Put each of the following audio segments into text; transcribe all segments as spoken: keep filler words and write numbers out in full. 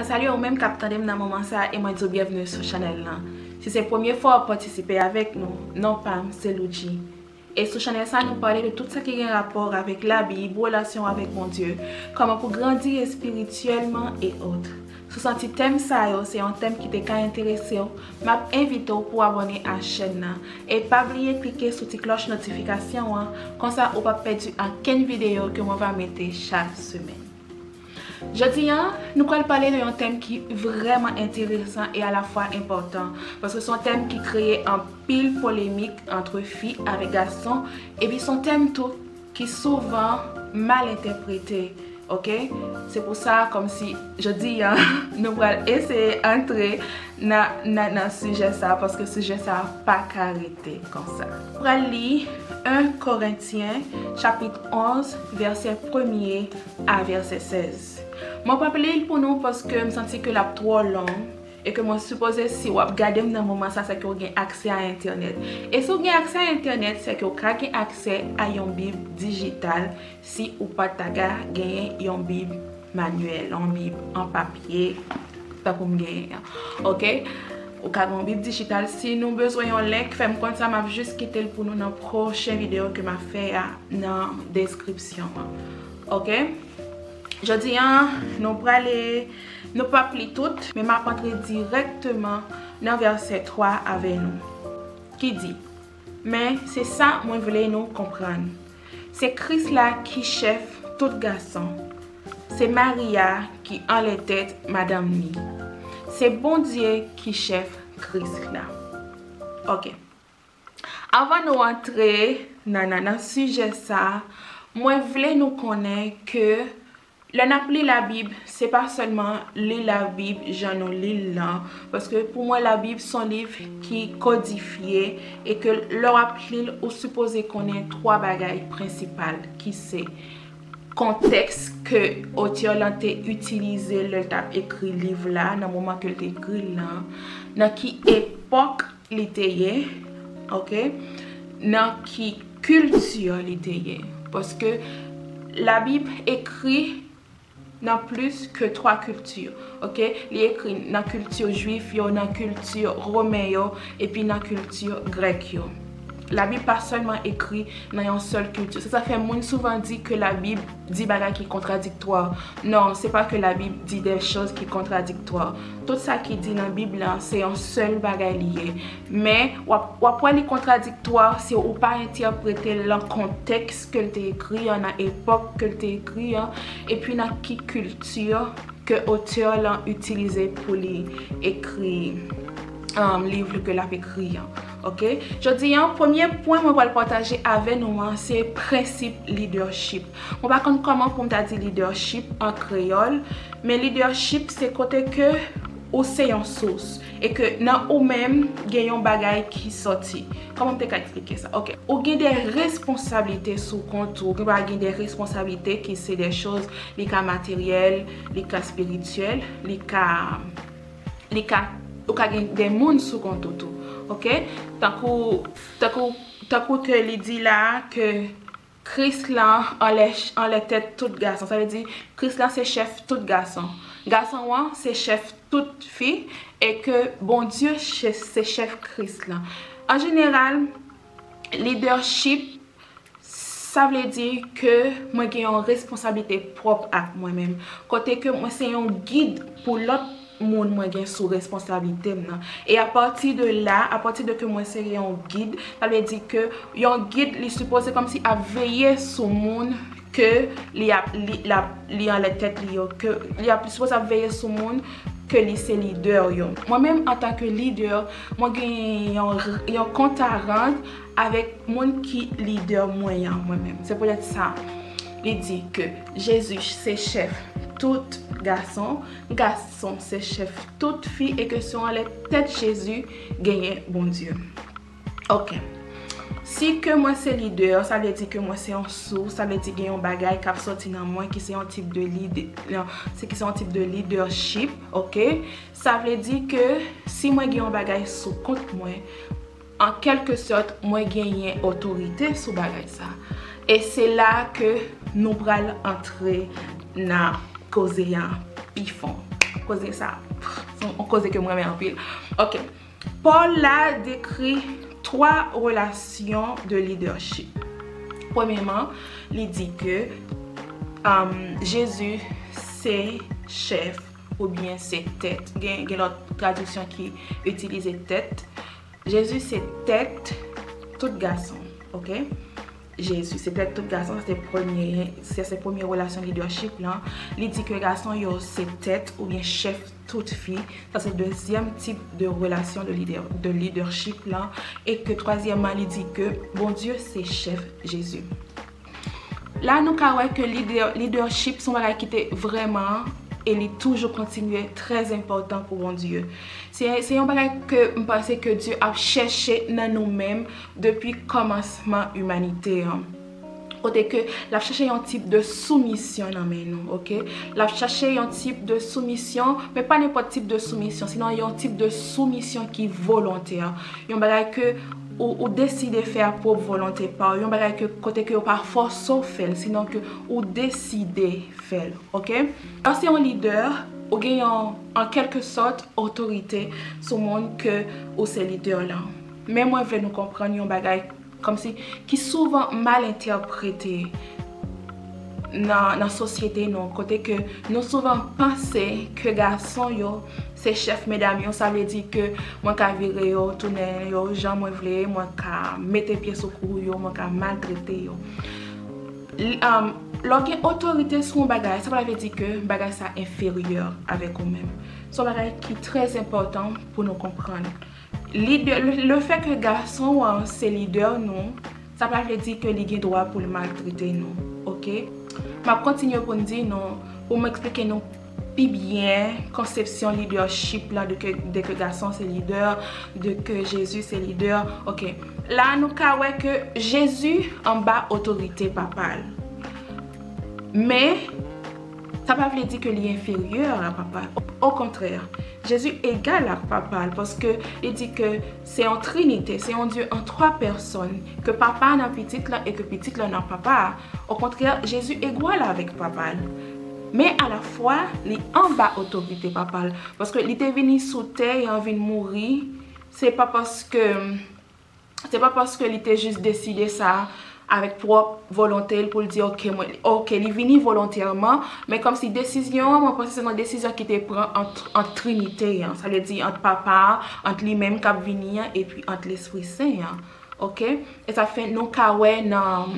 Mwen salye ou menm k ap tande m nan moman sa a e mwen di w byenvni sou chanèl lan. Si se premye fwa w ap patisipe avèk nou, non pa m se Loudji. E sou chanèl sa a, nou pale de tout sa ki gen rapò avèk Labib, relasyon avèk Bondye, kòman pou grandi espirityèlman e autres. Si w santi tèm sa yo se yon tèm ki te ka enterese w, m ap envite w pou w abòne a chèn nan. E pa bliye klike sou ti klòch notifikasyon an, konsa ou p ap pèdi ankenn videyo ke mwen va mete chak semèn. Jodi a, nou pral pale de yon tèm ki vrèman enteresan e alafwa enpòtan, paske se yon tèm ki kreye anpil polemik ant fi avèk gason, epi se yon tèm tou ki souvan mal entèprete, oke? Se pou sa, kòmsi jodi a, nou pral eseye antre nan, nan, nan sijè sa, paske sijè sa pa ka rete konsa. Pral li en Korentyen, chapit onz, vèsè premye a vèsè sèz. Mwen p ap li l pou nou paske m santi ke l ap twò long e ke mwen sipoze si w ap gade m nan moman sa, se ke w gen aksè a entènèt. E si w gen aksè a entènèt, se ke w ka gen aksè a yon bib dijital si ou pa ta ka genyen yon bib manyèl, yon bib an papye, tankou m genyen an. Oke? Ou ka gen yon bib dijital. Si nou bezwen yon link, fè m konn sa, m ap jis kite l pou nou nan pwochen videyo ke m ap fè a nan deskripsyon an. Oke? Jodi a, nou prale, nou p ap li tout, men m ap antre dirèkteman nan vèsè twa avè nou, ki di, men se sa mwen vle nou konprann. Se Kris la ki chèf tout gason. Se Mari a ki anlè tèt madanm li. Se Bondye ki chèf Kris la. Oke. Anvan nou antre nan, nan, nan sijè sa, mwen vle nou konnen ke lè n ap li Labib, se pa sèlman li Labib jan nou li l lan, paske pou mwen Labib se yon liv ki kodifye e ke lè w ap li l, ou sipoze konnen twa bagay prensipal ki se kontèks ke otè lan te itilize lè l t ap ekri liv la, nan moman ke l te ekri l lan, nan ki epòk li te ye, oke, nan ki kilti li te ye. Paske Labib ekri nan plis ke twa kilti, oke? Li ekri nan kilti jwif yo, nan kilti women yo, epi nan kilti grèk yo. Labib pa sèlman ekri nan yon sèl kilti. Se sa fè moun souvan di ke Labib di bagay ki kontradiktwa. Non, se pa ke Labib di de choz ki kontradiktwa. Tout sa ki di nan Bib la, se yon sèl bagay li ye. Men, w ap, w ap wè li kontradiktwa si ou pa entèprete l nan kontèks ke l te ekri an, nan epòk ke l te ekri an, epi nan ki kilti ke otè lan itilize pou li ekri, um, liv ke l ap ekri an. Oke? Jodi a, premye pwen mwen pral pataje avè nou an, se prensip lidèchip. Mwen pa konn kòman pou m ta di lidèchip an kreyòl, men lidèchip se kote ke ou se yon sous e ke nan ou menm gen yon bagay ki sòti. Kòman m te ka eksplike sa? Oke. Ou gen de responsablite sou kont ou. Ou gen, gen de responsablite ki se de choz, li ka materyèl, li ka espirityèl, li ka, li ka, ou ka gen de moun sou kont ou tou. Oke? Tankou, tankou, tankou ke li di la ke Kris lan anlè, anlè tèt tout gason. Sa vle di, Kris lan se chèf tout gason. Gason an se chèf tout fi, e ke Bondye se, se chèf Kris lan. An jeneral, lidèchip, sa vle di ke mwen gen yon responsablite pwòp ak mwen menm. Kote ke mwen se yon gid pou lòt moun mwen gen sou responsablite m nan. E apati de la, apati de ke mwen se yon gid, sa vle di ke yon gid, li sipoze kòmsi ap veye sou moun ke li ap, li, l ap, li anlè tèt li yo, ke li ap, li sipoze ap veye sou moun ke li se lidè yo. Mwen menm, antanke lidè, mwen gen yon, yon kont a rann avèk moun ki lidè mwen an, mwen menm. Se poutèt sa, li di ke Jezi se chèf tout gason, gason se chèf tout fi, e ke se anlè tèt Jezi genyen Bondye. Oke. Si ke mwen se lidè, sa vle di ke mwen se yon sous, sa vle di gen yon bagay k ap sòti nan mwen ki se yon tip de lidè, non, se ki se yon tip de lidèchip, oke? Sa vle di ke si mwen gen yon bagay sou kont mwen, an kèlke sòt, mwen genyen otorite sou bagay sa. E se la ke nou pral antre nan koze a pi fon. Koze sa, se yon koze ke m renmen anpil. Ok. Pòl la dekri twa relasyon de lidèchip. Premyèman, li di ke um, Jezi se chèf oubyen se tèt. Gen, gen lòt tradiksyon ki itilize tèt. Jezi se tèt tout gason, ok? Jezi se tèt tout gason, sa se premye, sa se premye relasyon lidèchip lan. Li di ke gason yo se tèt oubyen chèf tout fi. Sa se dezyèm tip de relasyon de lidè, de lidèchip lan. E ke twazyèmman, li di ke Bondye se chèf Jezi. La nou ka wè ke lidè, lidèchip se yon bagay ki te vrèman e li toujou kontinye trè enpòtan pou Bondye. Se, se yon bagay ke m panse ke Dye ap chèche nan nou menm depi kòmansman imanite an. Kote ke l ap chache yon tip de soumisyon nan men nou, ok? L ap chache yon tip de soumisyon, men pa nenpòt tip de soumisyon, sinon yon tip de soumisyon ki volontè. Yon bagay ke ou, ou deside fè a pwòp volonte pa w, yon bagay ke kote ke yo pa fòse w fè l, sinon ke ou deside fè l, ok? Lè w se yon lidè, ou gen yon, an kèlke sòt, otorite sou moun ke ou se lidè lan. Men mwen vle nou konprann yon bagay kòmsi ki souvan mal entèprete nan, nan sosyete nou, kote ke nou souvan panse ke gason yo se chèf medam yo, sa vle di ke mwen ka vire yo, tounen yo jan mwen vle, mwen ka mete pye sou kou yo, mwen ka maltrete yo. L-, um, lè w gen otorite sou yon bagay, sa pa vle di ke bagay sa enferyè avèk ou menm. Se yon bagay ki trè enpòtan pou nou konprann. Lidè, le, lefètke gason an se lidè nou, sa pa vle di ke li gen dwa pou l maltrete nou, ok? M ap kontinye pou m di nou, pou m eksplike nou pi byen konsepsyon lidèchip la, de ke, de ke gason se lidè, de ke Jezi se lidè, ok? La nou ka wè ke Jezi anba otorite Papa l. Men, sa pa vle di ke li enferyè a Papa l. Okontrè, Jezi egal ak Papa l, paske li di ke se yon trinite, se yon Dye an twa pèsòn, ke Papa a nan Pitit la e ke Pitit la nan Papa a. Okontrè, Jezi egal avèk Papa l. Men alafwa, li anba otorite Papa l, paske li te vini sou tè e an vin mouri, se pa paske Se pa paske li te jis deside sa avèk pwòp volonte l pou l di, ok, mwen, ok, li vini volontèman, men kòmsi desizyon an, mwen panse se yon desizyon ki te pran ant, ant Trinite an, sa vle di ant Papa a, ant li menm k ap vini an, epi ant Lespri Sen an. Ok? E sa fè nou ka wè nan,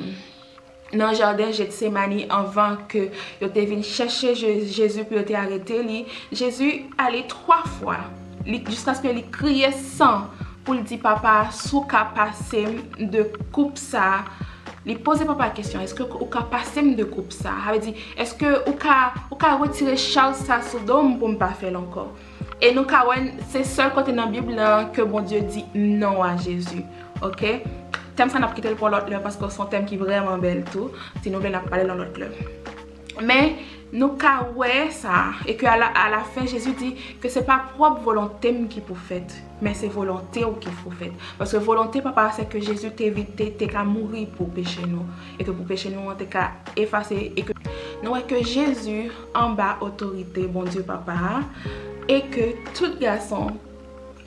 nan jaden Jetsemani, anvan ke yo te vin chèche Je-, Jezi pou yo te arete li, Jezi ale twa fwa, li, jiskaske li kriye san pou l di, Papa, si w ka pase m de koup sa a, li poze Papa a kesyon, èske ou ka pase m de koup sa a? Sa vle di, èske ou ka, ou ka retire chaj sa a sou do m pou m pa fè l ankò? E nou ka wè, se sèl kote nan Bib lan ke Bondye di non a Jezi. Ok? Tèm sa n ap kite l pou yon lòt lè, paske se yon tèm ki vrèman bèl tou. Si nou vle, n ap pale l yon lòt lè. Men, nou ka wè sa, e ke a la, a la fen, Jezi di ke se pa pwòp volonte m ki pou fèt, men se volonte w ki pou fèt. Paske volonte Papa a, se ke Jezi te, te, te ka mouri pou peche nou, e ke pou peche nou an te ka efase, e ke nou wè ke Jezi anba otorite Bondye Papa a, e ke tout gason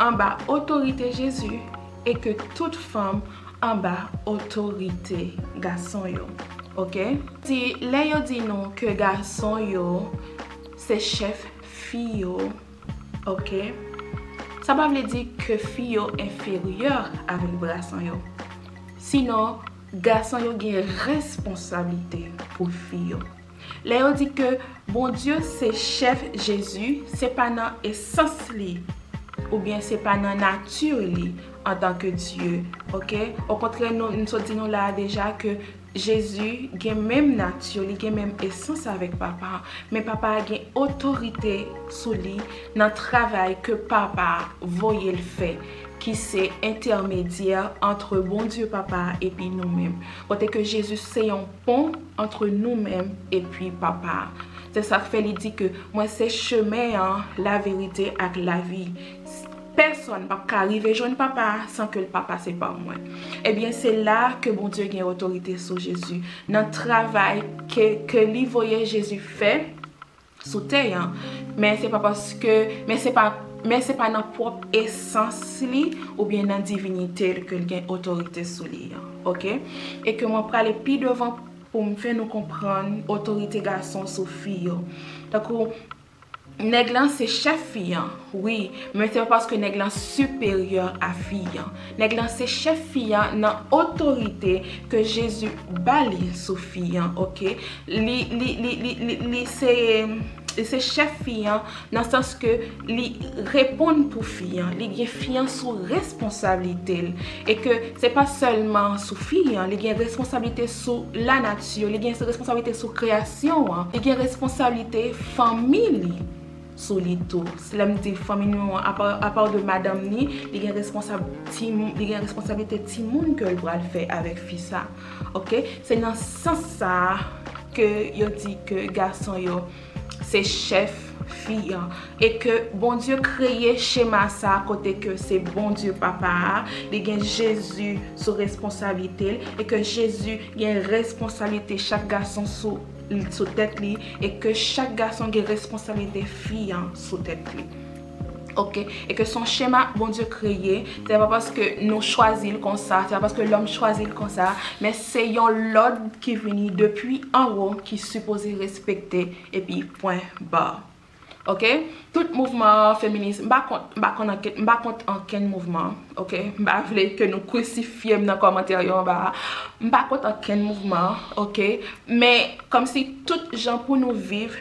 anba otorite Jezi, e ke tout fanm anba otorite gason yo. Ok? Di, lè yo di nou ke gason yo se chèf fi yo, ok? Sa pa vle di ke fi yo enferyè avèk gason yo. Sinon, gason yo gen responsablite pou fi yo. Lè yo di ke Bondye se chèf Jezi, se pa nan esans li, oubyen se pa nan nati li antanke Dye, ok? Okontrè, nou, m sot di nou la a deja ke Jezi gen menm nati, li gen menm esans avèk Papa a, men Papa a gen otorite sou li nan travay ke Papa a voye l fè, ki se entèmedyè ant Bondye Papa a epi nou menm. Kote ke Jezi se yon pon ant nou menm epi Papa a. Se sa k fè li di ke mwen se chemen an, laverite ak lavi. Pèsonn p ap ka rive jwenn Papa a san ke l pa pase pa mwen. Ebyen, se la ke Bondye gen otorite sou Jezi. Nan travay ke, ke li voye Jezi fè, sou tè an. Men se pa paske, men se pa, men se pa nan pwòp esans li oubyen nan divinite l ke l gen otorite sou li an, oke? E ke mwen prale pi devan pou m fè nou konprann otorite gason sou fi yo. Tankou, nèg lan se chèf fi an, wi, men se pa paske nèg lan siperyè a fi an. Nèg lan se chèf fi an nan otorite ke Jezi ba li sou fi an, oke? Li, li, li, li, li, li se, li se chèf fi an nan sans ke li reponn pou fi an, li gen fi an sou responsablite l. E ke se pa sèlman sou fi an, li gen responsablite sou lanati, li gen responsablite sou kreyasyon an, li gen responsablite fanmi li sou li tou. Lè m di fanmi nou an, apa, apa de madanm li, li gen responsab timoun, li gen responsablite timoun ke l pral fè avèk fi sa. Oke? Se nan sans sa a ke yo di ke gason yo se chèf fi an. E ke Bondye kreye chema sa kote ke se Bondye papa a, li gen Jezi sou responsablite l, e ke Jezi gen responsablite chak gason sou, sou tèt li, e ke chak gason gen responsablite fi an sou tèt li. Oke? E ke se yon chema Bondye kreye, se pa paske nou chwazi l konsa, se pa paske lòm chwazi l konsa, men se yon lòd ki vini depi anwo ki sipoze respekte epi pwen ba. Oke? Tout mouvman feminis, m pa kont, m pa kont anken, m pa kont ankenn mouvman, oke? M pa vle ke nou krisifye m nan kòmantè yo anba a. M pa kont ankenn mouvman, oke? Men kòmsi tout jan pou nou viv,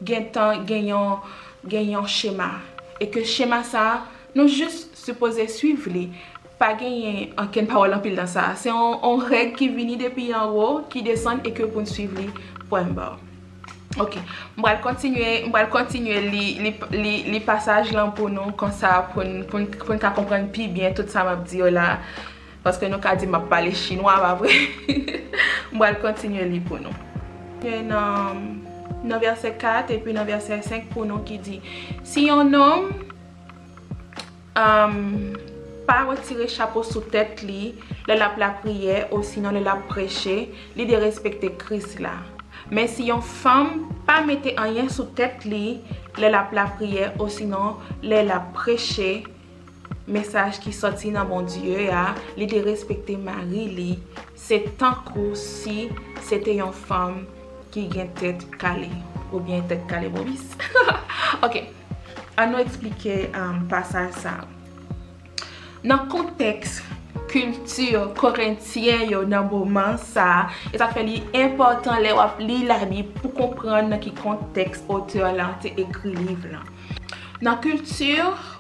gentan gen yon, gen yon chema. E ke chema sa a, nou jis sipoze swiv li. Pa genyen ankenn pawòl anpil nan sa. Se yon, yon règ ki vini depi anwo, ki desann e ke pou n swiv li, pwen ba. Oke, m pral kontinye, m pral kontinye li, li, li, li pasaj lan pou nou, konsa pou n, pou n, pou n ka konprann pi byen tout sa m ap di yo la. Paske nou ka di m ap pale chinwa, pa vre? M pral kontinye li pou nou. Nan, nan vèsè kat epi nan vèsè senk pou nou ki di, si yon nonm um, pa retire chapo sou tèt li lè l ap lapriyè osinon lè l ap preche, li derespekte Kris la. Men si yon fanm pa mete anyen sou tèt li lè l ap lapriyè osinon lè l ap preche mesaj ki sòti nan Bondye a, li derespekte mari li, se tankou si se te yon fanm ki gen tèt kale, oubyen tèt kale bobis. Oke, ann nou eksplike, um, pasaj sa a. Nan kontèks kilti korentyen yo nan moman sa a, e sa k fè li enpòtan lè w ap li Labib pou konprann nan ki kontèks otè lan te ekri liv lan. Nan kilti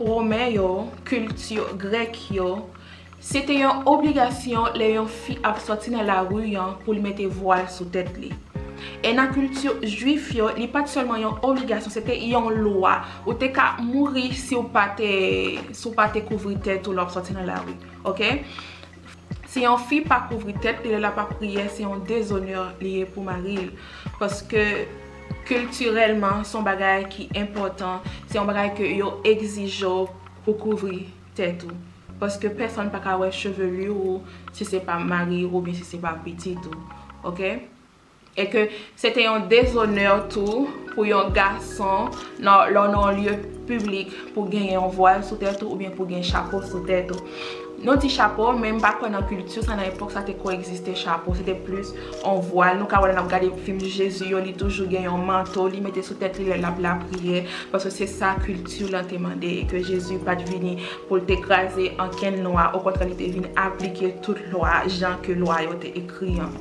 women yo, kilti grèk yo, se te yon obligasyon lè yon fi ap sòti nan lari an pou l mete vwal sou tèt li. E nan kilti jwif yo, li pa t sèlman yon obligasyon, se te yon lwa. Ou te ka mouri si w pa te, si w pa te kouvri tèt ou lè w ap sòti nan lari. Oke? Si yon fi pa kouvri tèt li lè l ap lapriyè, se yon dezonè li ye pou mari l. Paske kiltirèlman, se yon bagay ki enpòtan, se yon bagay ke yo egzije w pou kouvri tèt ou. Paske pèsonn pa ka wè chevelu ou si se pa mari ou oubyen si se pa pitit ou. Oke? E ke se te yon dezonè tou pou yon gason nan, lè w nan yon lye piblik pou gen yon vwal sou tèt ou oubyen pou gen chapo sou tèt ou. Nou di chapo, men m pa kwè nan kilti sa nan epòk sa te ko egziste chapo, se te plis yon vwal. Nou ka wè lè n ap gade fim Jezi yo, li toujou gen yon manto, li mete sou tèt li lè l ap lapriyè, paske se sa kilti lan te mande, e ke Jezi pa t vini pou l te kraze ankenn lwa, okontrè, li te vin aplike tout lwa jan ke lwa yo te ekri an.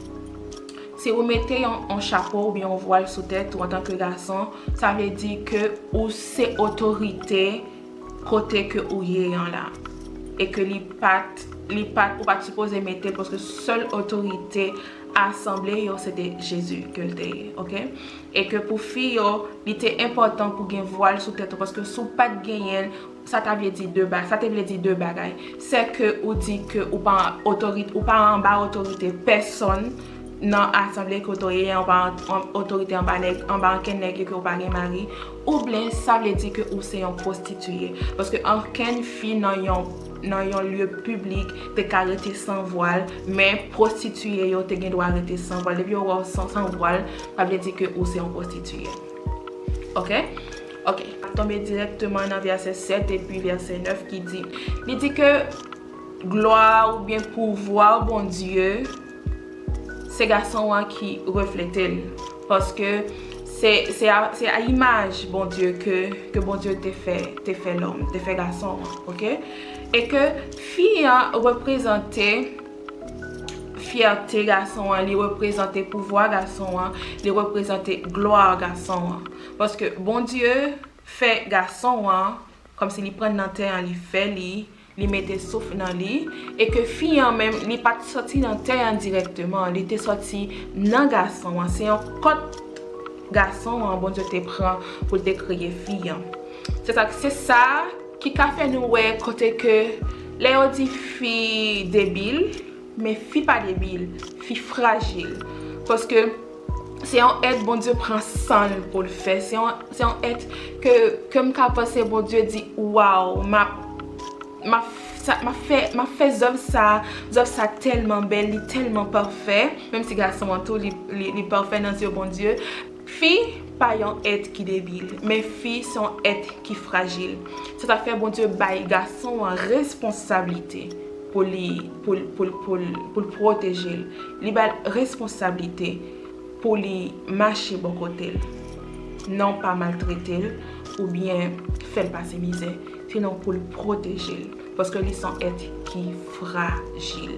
Si ou mete yon, yon chapo oubyen yon vwal sou tèt ou antanke gason, sa vle di ke ou se otorite kote ke ou ye an la. E ke li pa t, li pa t, ou pa t sipoze mete l, paske sèl otorite asanble yo, se te Jezi ke l te ye, oke? E ke pou fi yo, li te enpòtan pou gen vwal sou tèt ou, paske si w pa t genyen l, sa ta vle di de ba-, sa te vle di de bagay. Se ke ou di ke ou pa otorite, ou pa anba otorite pèsonn nan asanble kote w ye, ou pa an, an, otorite anba nèg, anba ankenn nèg, e ke ou pa gen mari, oubyen sa vle di ke ou se yon pwostitiye. Paske ankenn fi nan yon, nan yon lye piblik te ka rete san vwal, men pwostitiye yo te gen dwa rete san vwal. Depi yo wè w san, san vwal, sa vle di ke ou se yon pwostitiye. Ok? Ok. Tonbe dirèkteman nan vèsè sèt epi vèsè nèf ki di, li di ke glwa oubyen pouvwa Bondye, se gason an ki reflete l. Paske se, se a, se a imaj Bondye ke, ke Bondye te fè, te fè lòm, te fè gason an, ok? E ke fi an reprezante fyète gason an, li reprezante pouvwa gason an, li reprezante glwa gason an. Paske Bondye fè gason an, kòmsi li pran nan tè an, li fè li, li mete souf nan li, e ke fi an menm, li pa t sòti nan tè an dirèkteman, li te sòti nan gason an. Se yon kòt gason an Bondye te pran pou l te kreye fi an. Se sa, se sa ki ka fè nou wè kote ke lè yo di fi debil, men fi pa debil, fi frajil. Paske se yon èt Bondye pran san l pou l fè. Se yon, se yon èt ke, ke m ka panse Bondye di, waw, m ap, m ap, sa, m ap fè, m ap fè zèv sa, zèv sa tèlman bèl, li tèlman pafè, menm si gason an tou, li, li, li pafè nan zye Bondye. Fi pa yon èt ki debil, men fi se yon èt ki frajil. Se sa fè Bondye bay gason an responsablite pou li, pou l, pou l, pou l, pou l pwoteje l. Li ba l responsablite pou li mache bò kote l. Non pa maltrete l oubyen fè l pase mizè, sinon pou l pwoteje l. Paske li se yon èt ki frajil.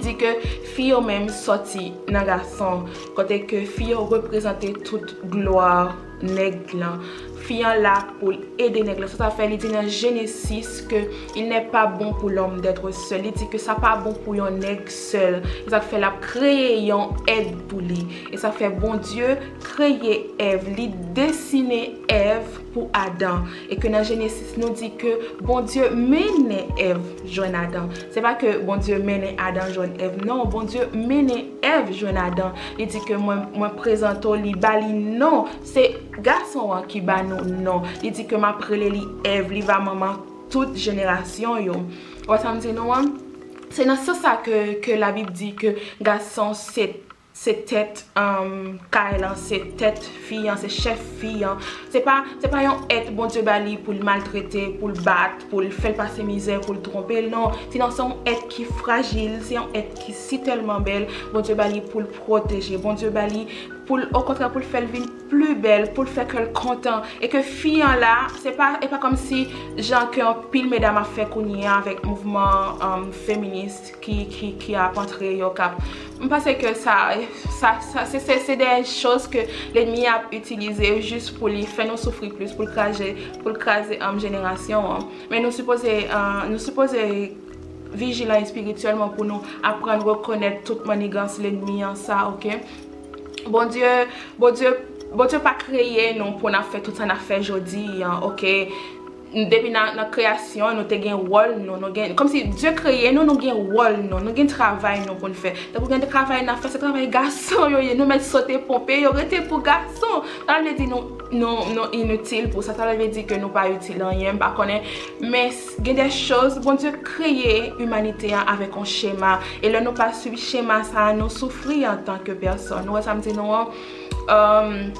Di ke fi yo menm sòti nan gason, kote ke fi yo reprezante tout glwa nèg lan. Fi an la pou l ede nèg lan. Se sa fè li di nan Jenesis ke il n'est pas bon pour l'homme d'être seul. Li di ke sa pa bon pou yon nèg sèl. Se sa fè l ap kreye yon èd pou li. E sa fè Bondye kreye Èv, li desine Èv pou Adan. E ke nan Jenesis, nou di ke Bondye mennen Èv jwenn Adan. Se pa ke Bondye mennen Adan jwenn Èv. Non, Bondye mennen Èv jwenn Adan. Li di ke mwen, mwen prezante w, li ba li non. Se gason an ki ba nou non. Li di ke m ap rele li Èv, li va manman tout jenerasyon yo. Ou wè sa m di nou an? Se nan sans sa ke, ke Labib di ke gason se, se tèt, um, kay lan, se tèt fi an, se chèf fi an. Se pa, se pa yon èt Bondye ba li pou l maltrete, pou l bat, pou l fè l pase mizè, pou l twonpe l, non. Sinon, se yon èt ki frajil, se yon èt ki si tèlman bèl, Bondye ba li pou l pwoteje, Bondye ba li pou l, okontrè, pou l fè l vin pli bèl, pou l fè kè l kontan. E ke fi an la, se pa, e pa kòmsi jan ke anpil medam ap fè kounye a avèk mouvman, um, feminis ki, ki, ki ap antre yo, k ap, m panse ke sa, sa, sa, se, se, se de choz ke lènmi ap itilize jis pou li fè nou soufri plis, pou l kraze, pou l kraze, um, jenerasyon an. Men nou sipoze, uh, nou sipoze vijilan espirityèlman pou nou aprann rekonèt tout mannigans lènmi an sa, ok? Bondye, Bondye, Bondye pa kreye nou pou n ap fè tout sa n ap fè jodi an, ok? Depi nan, nan kreyasyon, nou te gen wòl nou, nou gen, kòmsi Dye kreye nou, nou gen wòl nou, nou gen travay nou pou n fè. Tankou gen de travay n ap fè, se travay gason yo ye, nou mèt sote ponpe yo, rete pou gason. Sa vle di nou, nou, nou initil pou sa, sa vle di ke nou pa itil anyen, m pa konnen. Men s-, gen de choz, Bondye kreye imanite an avèk yon chema. E lè nou pa swiv chema sa a, nou soufri antanke pèsòn. Ou wè sa m di nou an? Um,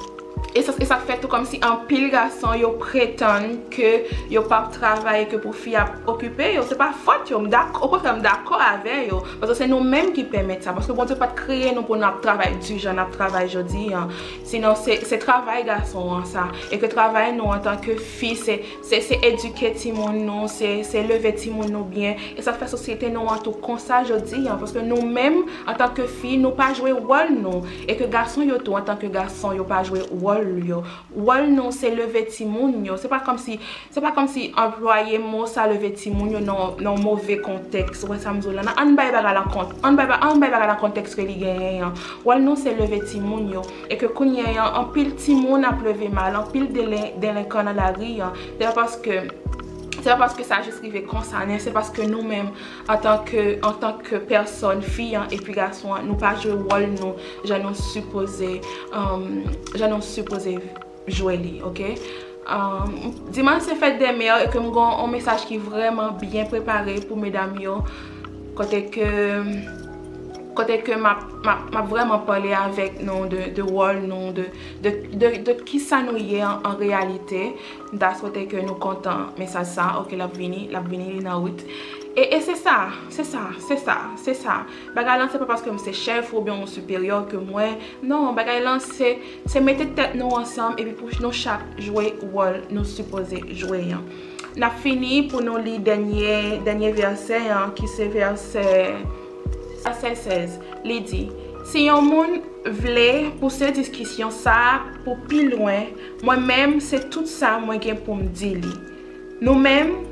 e sa, e sa k fè tou kòmsi anpil gason yo pretann ke yo p ap travay e ke pou fi ap okipe yo. Se pa fòt yo, m dak-, okontrè, m dakò avè yo. Paske se nou menm ki pèmèt sa. Paske Bondye pa t kreye nou pou n ap travay di jan n ap travay jodi an. Sinon, se, se travay gason an sa. E ke travay nou antanke fi, se, se, se edike timoun nou, se, se leve timoun nou byen. E sa fè sosyete nou an tou konsa jodi an. Paske nou menm, antanke fi, nou pa jwe wòl nou. E ke gason yo tou, antanke gason, yo pa jwe wòl yo. Wòl nou, se leve timoun yo. Se pa kòmsi, se pa kòmsi anplwaye mo sa leve timoun yo nan, nan move kontèks. Ou wè sa m di w la? Nan, ann bay bagay la kont-, ann bay ba-, ann bay bagay la kontèks ke li genyen an. Wòl nou, se leve timoun yo. E ke kounye a, anpil timoun ap leve mal, anpil delen-, delenkan nan lari an. Se pa paske, se pa paske sa jis rive konsa, men se paske nou menm, antanke, antanke pèsòn, fi an epi gason an, nou pa jwe wòl nou jan nou sipoze, um, jan nou sipoze jwe li, ok? Um, dimanch se fèt dè mè e ke m gen yon mesaj ki vrèman byen prepare pou medam yo, kote ke kote ke m ap, m ap, m ap vrèman pale avèk nou de, de wòl nou, de, de, de, de kisa nou ye an, an reyalite. M ta swete ke nou kontan mesaj sa, ok, l ap vini, l ap vini, li nan wout. E, e se sa, se sa, se sa, se sa. Bagay lan se pa paske m se chèf oubyen yon siperyè ke mwen, non, bagay lan se, se mete tèt nou ansanm epi pou nou chak jwe wòl nou sipoze jwe an. N ap fini pou nou li dènye, dènye vèsè an, ki se vèsè, vèsè sèz. Li di, si yon moun vle pouse diskisyon sa a pou pi lwen, mwen menm se tout sa mwen gen pou m di li. Nou menm,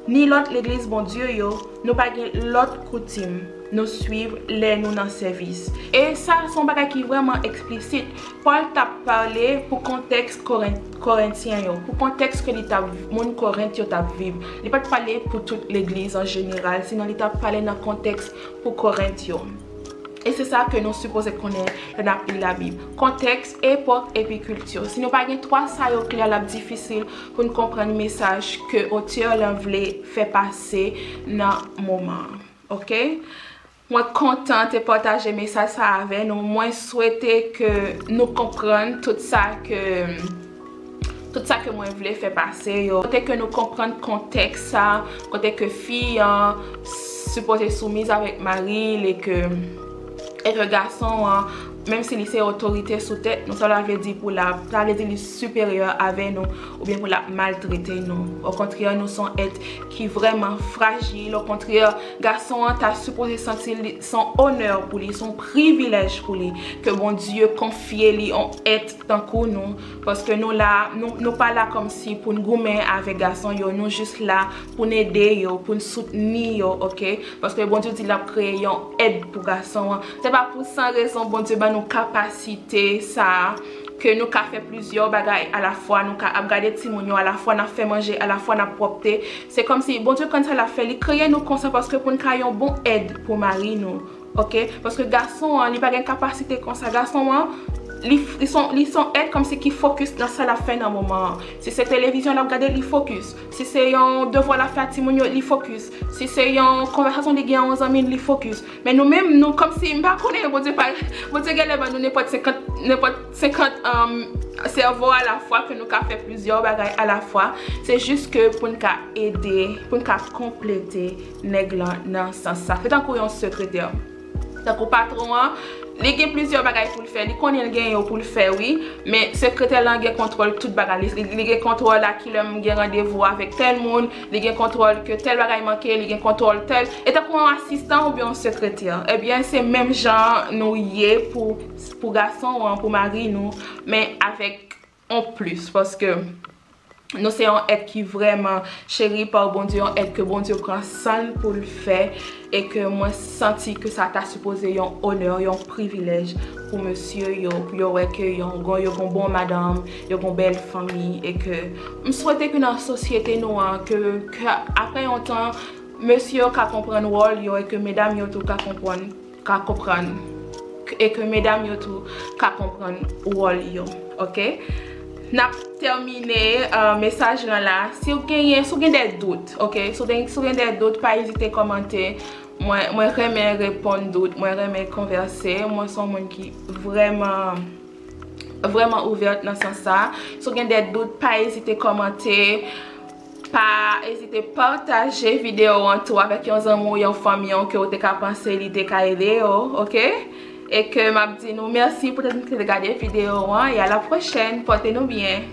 ni lòt legliz Bondye yo, nou pa gen lòt koutim nou swiv lè nou nan sèvis. E sa se yon bagay ki vrèman eksplisit. Pòl t ap pale pou kontèks Koren-, Korentyen yo, pou kontèks ke li t ap, moun Korent yo t ap viv. Li pa t pale pou tout legliz an jeneral, sinon li t ap pale nan kontèks pou Korent yo. E se sa ke nou sipoze konnen lè n ap li Labib. Kontèks, epòk, epi kilti. Si nou pa gen twa sa yo klè, l ap difisil pou n konprann mesaj ke otè lan vle fè pase nan moman an. Ok? Mwen kontan te pataje mesaj sa avè nou. Mwen swete ke nou konprann tout sa ke, tout sa ke mwen vle fè pase yo. Kote ke nou konprann kontèks sa, kote ke fi an sipoze soumiz avèk mari l e ke, e ke gason an, menm si li se otorite sou tèt nou, sa l vle di pou l ap, sa vle di li siperyè avè nou, oubyen pou l ap maltrete nou. Okontrè, nou se yon èt ki vrèman frajil. Okontrè, gason an ta sipoze santi li, se yon onè pou li, se yon privilèj pou li, ke Bondye konfye li yon èt tankou nou, paske nou la, nou, nou pa la kòmsi pou n goumen avèk gason yo, nou jis la pou n ede yo, pou n soutni yo, ok? Paske Bondye di l ap kreye yon èd pou gason an. Se pa pou san rezon Bondye ban nou kapasite sa a, ke nou ka fè plizyè bagay alafwa, nou ka ap gade timoun yo alafwa, n ap fè manje alafwa, n ap pwòpte. Se kòmsi Bondye konn sa l ap fè, li kreye nou konsa paske pou n ka yon bon èd pou mari nou. Ok? Paske gason an, li pa gen kapasite konsa. Gason an, li, li son, li son èt kòmsi ki fokis nan sa l ap fè nan moman an. Si se televizyon l ap gade, li fokis. Si se yon devwa l ap fè a timoun yo, li fokis. Si se yon konvèsasyon li gen a yon zanmi, li fokis. Men nou menm, nou kòmsi, m pa konnen, Bondye pa, Bondye genlè ban nou nenpòt senkant, nenpòt senkant, um, sèvo alafwa ke nou ka fè plizyè bagay alafwa. Se jis ke pou n ka ede, pou n ka konplete nèg lan nan sans sa. Se tankou yon sekretè. Tankou patwon an, li gen plizyè bagay pou l fè. Li konnen l gen yo pou l fè, wi. Men sekretè lan gen kontwòl tout bagay. Li, li, li gen kontwòl a kilè m gen randevou avèk tèl moun. Li gen kontwòl ke tèl bagay manke. Li gen kontwòl tèl. E tankou yon asistan oubyen yon sekretè. Ebyen, se menm jan nou ye pou, pou gason an, pou mari nou. Men avèk yon plis. Paske nou se yon èt ki vrèman cheri pa Bondye, yon èt ke Bondye pran san l pou l fè, e ke mwen santi ke sa ta sipoze yon onè, yon privilèj pou mesye yo, pou yo wè ke yon, yo gon bon madanm, yo gon bèl fanmi, e ke m swete ke nan sosyete nou an, ke, ke apre yon tan, mesye yo ka konprann wòl yo, e ke medam yo tou ka konprann ka konprann, e ke medam yo tou ka konprann wòl yo, ok? N ap tèmine, uh, mesaj lan la. Si w genyen, si w gen de dout, ok? Si w gen, si w gen de dout, pa ezite kòmante. Mwen, mwen renmen reponn dout, mwen renmen konvèse. Mwen se yon moun ki vrèman, vrèman ouvèt nan sans sa. Si w gen de dout, pa ezite kòmante. Pa ezite pataje videyo an tou avèk yon zanmi w, yon fanmi w ke w te ka panse li te ka ede yo, ok? E ke m ap di nou mèsi poutèt nou te gade videyo an, e a la pwochèn, pòte nou byen.